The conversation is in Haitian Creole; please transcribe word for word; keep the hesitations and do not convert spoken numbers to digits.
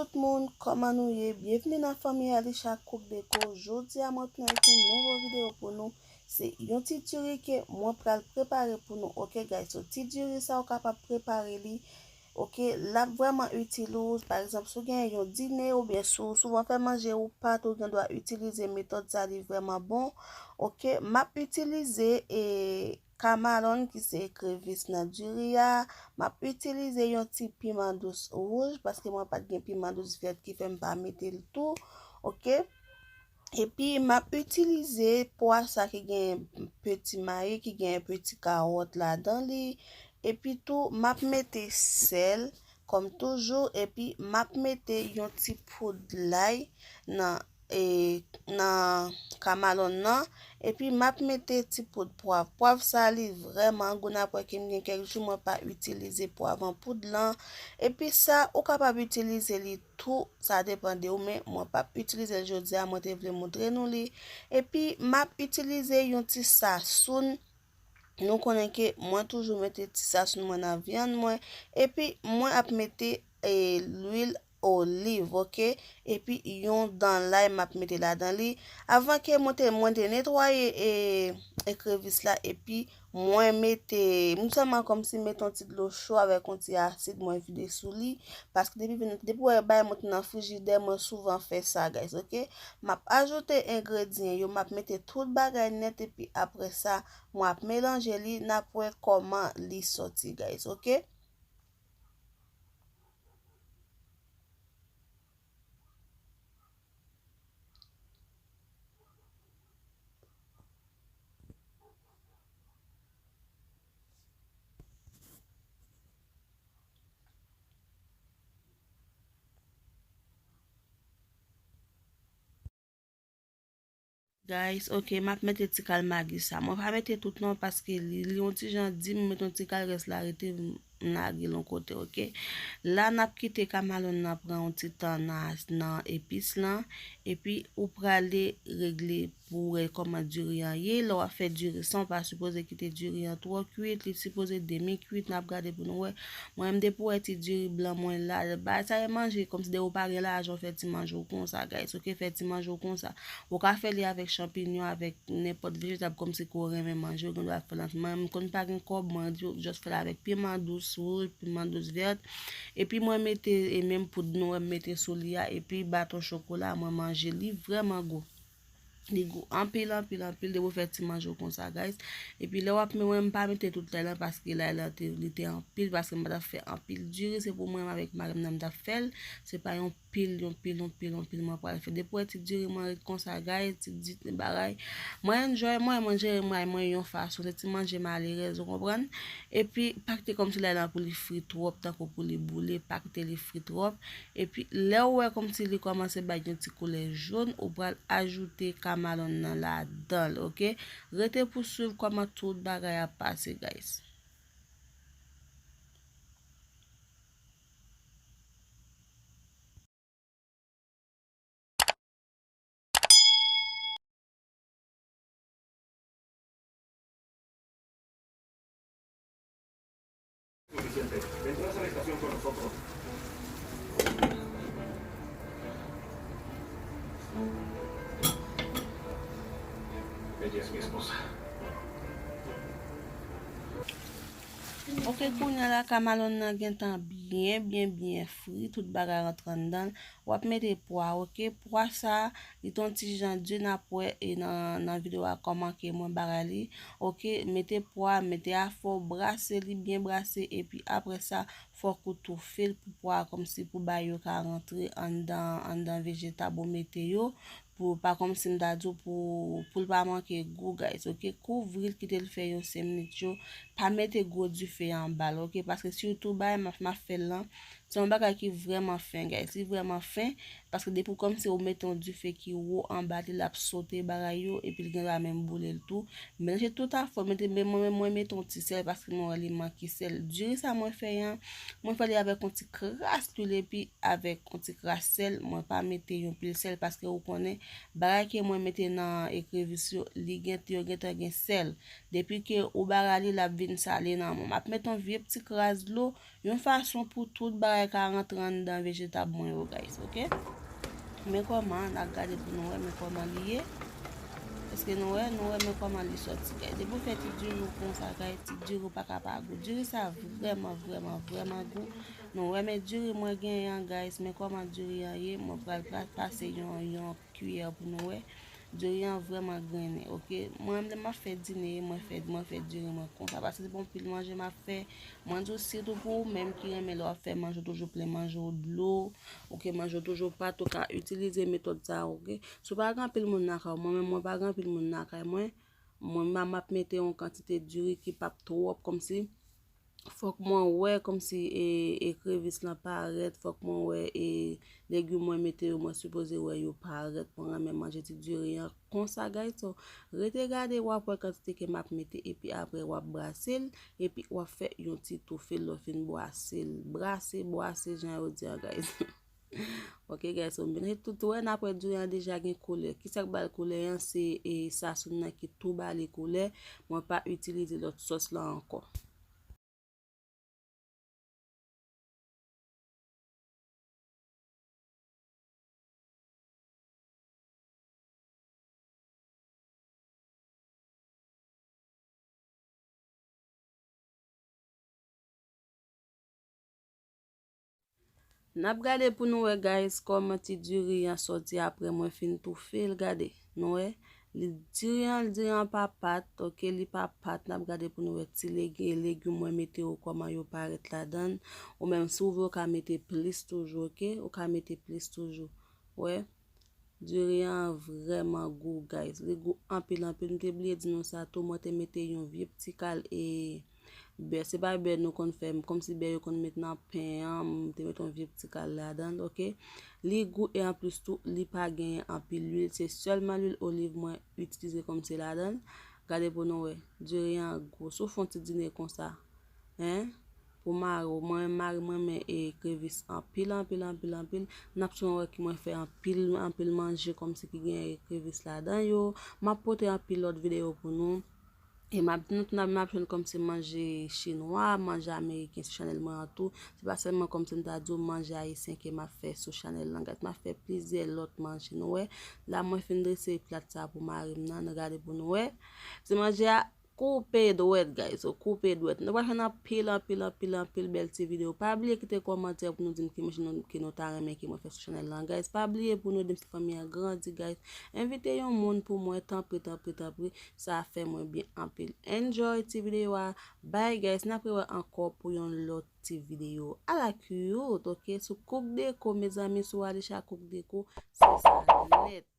Tout moun, kòman nou ye? Byenvni nan fanmi Alisha Cook Deco. Jodi a mwen tounen avèk yon nouvo videyo pou nou. Se yon ti diri ke mwen pral prepare pou nou, oke guys? So, ti diri sa ou kapab prepare li, oke? L ap vrèman itil ou. Pa egzanp, si w gen yon dine oubyen si w souvan fè manje ou pa tou, gen dwa itilize metòd sa, li vrèman bon, oke? M ap itilize e kamalon ki se ekrevis nan diri a. M ap itilize yon ti piman dous wouj paske mwen pa t gen piman dous vèt ki fè m pa mete l tou, oke? Epi m ap itilize pwa sa ki gen peti mayi, ki gen peti kawòt ladan li. Epi tou, m ap mete sèl, kòm toujou, epi m ap mete yon ti poud lay nan, e, nan kamalon nan. Epi m ap mete ti poud pwav. Pwav sa, li vrèman gou. N ap wè ke m gen kèk jou mwen pa itilize pwav an poud lan. Epi sa, ou kapab itilize li tou, sa depann de ou, men mwen p ap itilize l jodi a, mwen te vle montre nou li. Epi m ap itilize yon ti sasoun. Nou konnen ke mwen toujou mete ti sasoun mwen nan vyann mwen. Epi mwen ap mete, e, lwil oliv, oke? Epi yon dan lay m ap mete ladan li. Avan ke mwen te, mwen te netwaye, e, ekrevis la, epi mwen mete, m sèlman kòmsi mete yon ti dlo cho avèk yon ti asid, mwen vide sou li, paske depi vin, depi w wè bagay mwen te nan frijidè, mwen souvan fè sa, guys, oke? M ap ajoute engredyan yo, m ap mete tout bagay nèt, epi apre sa, mwen ap melanje li, n ap wè kòman li soti, guys, oke? Guys, oke, m ap mete ti kal magi sa. Mwen pa mete tout non paske li, li yon ti jan di, m mete yon ti kal, rès la rete, m lage l yon kote, oke. La, n ap kite kamalon nan pran yon ti tan nan, nan epis lan, epi ou prale regle pou w wè kòman diri an ye. Lè w ap fè diri san, w pa sipoze kite diri an twò kwit, li sipoze demi kwit, n ap gade pou nou wè. Mwen menm depi w wè ti diri blan mwen la, bagay sa e manje, kòmsi depi w pa gen lajan w fè ti manje w konsa, guys, oke, fè ti manje w konsa. Ou ka fè li avèk chanpinyon, avèk nenpòt vejetab kòmsi ke w renmen manje, ou gen dwa fè l ansanm. Mwen menm, m konn pa gen kòb, mwen di w, just fè l avèk piman dous wouj, piman dous vèt. Epi mwen mete, e menm poud nou wè m mete sou li a, epi baton chokola, mwen manje li vrèman gou. Li gou anpil, anpil, anpil, depi w fè ti manje w konsa, guys. Epi lè w ap, men mwen, m pa mete tout lay lan, paske lay lan te, li te anpil, paske m pa t ap fè anpil diri, se pou mwen menm avèk mari m nan m t ap fè l. Se pa yon pil, yon pil, yon pil, yon pil mwen pral fè. Depi w wè ti diri mwen ret konsa, guys, ti di bagay. Mwen enjoy mwen, mwen jere mwen, mwen yon fason, se ti manje malerèz, ou konprann? Epi, pa kite kòmsi lay lan pou li fri twòp, tankou pou li boule, pa kite li fri twòp. Epi, lè w wè kòmsi li kòmanse bay yon ti koulè jòn, ou pral ajoute kamalon nan ladan l, oke? Rete pou swiv kòman tout bagay ap pase, guys. Ella es mi esposa. Oke, kounye a la, kamalon nan gentan byen, byen, byen fri. Tout bagay rantre anndan l. W ap mete pwa, oke? Pwa sa, li t on ti jan di, n ap wè, e nan, nan videyo a kòman ke mwen bagay li. Oke, mete pwa, mete afè w, brase li, byen brase, epi apre sa, fòk ou toufe l pou pwa a kòmsi pou bagay yo ka rantre anndan, anndan vejetab ou mete yo. Pou, pa kòmsi m ta di w pou, pou l pa manke gou, guys, oke? Kouvri l, kite l fè yon senk minit yo. Pa mete gwo dife anba l, oke? Paske sitou bagay m ap, m ap fè l lan, se yon bagay ki vrèman fen, guys. Li vrèman fen, paske depi w kòmsi ou mete yon dife ki wo anba li, l ap sote bagay yo, epi l gen dwa menm boule l tou. Melanje tout afè w, mete, men mwen, mwen mete yon ti sèl, paske mwen wè li manke sèl. Diri sa mwen fè an, mwen fè li avèk yon ti kras lwil, epi avèk yon ti kras sèl, mwen pa mete yon pil sèl, paske ou konnen, bagay ke mwen mete nan ekrevis yo, li gen, yo gentan gen sèl. Depi ke ou bagay li, l ap vin sale nan men w. M ap mete yon vye ti kras dlo, yon fason pou tout bagay ka rantre anndan vejetab mwen yo, guys, ok? Men kòman, n a gade pou nou wè, men kòman li ye. Èske nou wè, nou wè, men kòman li sòti, guys. Depi w fè ti diri w konsa, guys, ti diri w pa ka pa gou. Diri sa vrèman, vrèman, vrèman gou. Nou wè, men diri mwen genyen an, guys, men kòman diri an ye. Mwen pral pa-, pase yon, yon kiyè pou nou wè. Diri an vrèman grennen, ok? Mwen menm, lè m ap fè dine, mwen fè, mwen fè diri mwen konsa. Paske se pa yon pil manje m ap fè. Mwen di w, sitou pou ou menm ki renmen lè w ap fè manje, w toujou plen manje w dlo, ok? Manje w toujou pat, ou ka itilize metòd sa a, ok? Si w pa gen anpil moun lakay ou, mwen menm, mwen pa gen anpil moun lakay mwen, mwen, m a, m ap mete yon kantite diri ki p ap twòp, kòmsi fòk mwen wè kòmsi, e, ekrevis lan parèt, fòk mwen wè, e, legim mwen mete yo, mwen sipoze wè yo parèt, mwen renmen manje ti diri an konsa, guys. So, rete gade, w ap wè kantite ke m ap mete, epi apre w ap brase l, epi w ap fè yon ti toufe l lè w fin brase l. Brase, brase, jan yo di an, guys. Ok, guys, so, m vin tout wè, n ap wè diri an deja gen koulè. Kisa k ba l koulè an? Se, e, sasonn nan ki tou ba li koulè. Mwen pa itilize lòt sòs la ankò. N ap gade pou nou wè, guys, kòman ti diri an sòti apre mwen fin toufe l. Gade, nou wè, li diri an, diri an pa pat, ok, li pa pat. N ap gade pou nou wè ti legi-, legim mwen mete yo, kòman yo parèt ladan l. Ou menm, si w vle, ou ka mete plis toujou, ok? Ou ka mete plis toujou. Wè, diri an vrèman gou, guys. Li gou anpil, anpil. M te bliye di nou sa tou, mwen te mete yon vye pti kal e bè. Se pa bè nou konn fè, kòmsi bè yo konn met nan pen an, m te met yon vye pti kal ladan l, ok? Li gou e anplis tou, li pa genyen anpil lwil. Se sèlman lwil oliv mwen itilize kòmsi ladan l. Gade pou nou wè, diri an gou. Si w fè yon ti dine konsa, en, pou mari w. Mwen menm, mari mwen renmen ekrevis anpil, anpil, anpil, anpil. N ap sou wè ki mwen fè anpil, anpil manje kòmsi ki gen ekrevis ladan yo. M ap pote anpil lòt videyo pou nou. E m ap di nou tou, n ap, n ap jwenn kòmsi manje chinwa, manje ameriken sou chanèl mwen an tou. Se pa sèlman kòmsi m ta di w manje ayisyen ke m ap fè sou chanèl lan, guys. M ap fè plizyè lòt manje, nou wè. La, mwen fin drese plat sa pou mari m nan, nou gade pou nou wè. Ti manje a koupe dwèt, guys. Ou koupe dwèt. Nou pral jwenn anpil, anpil, anpil, anpil bèl ti videyo. Pa bliye kite kòmantè pou nou di m ki manje nou, ke nou ta renmen ke mwen fè sou chanèl lan, guys. Pa bliye pou nou ede m fè fanmi an grandi, guys. Envite yon moun pou mwen, tanpri, tanpri, tanpri. Sa fè mwen byen anpil. Enjoy ti videyo a. Bye, guys. N ap rewè ankò pou yon lòt ti videyo. Ala cute, ok? Sou Cook Deco, mezanmi, sou Alisha Cook Deco, se sa nèt.